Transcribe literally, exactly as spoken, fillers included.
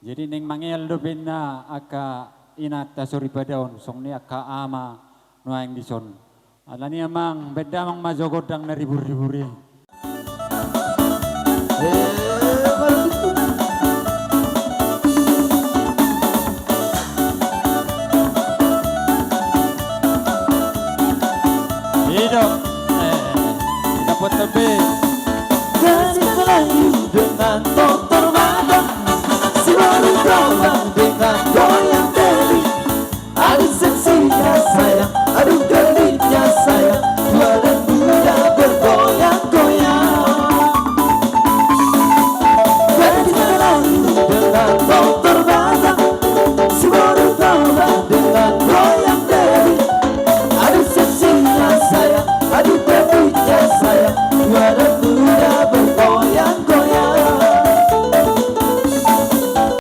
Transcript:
Jadi naeng mangeal dope ninna angka inanta soripada on, songon i angka ama nuaeng dison. Alani i amang, baen damang ma jo gondang na ribur-ribur i. Ido. Eh, dapot lebih. Dari Melayu dengan dokter Madang, si Baru Gawang dengan Boy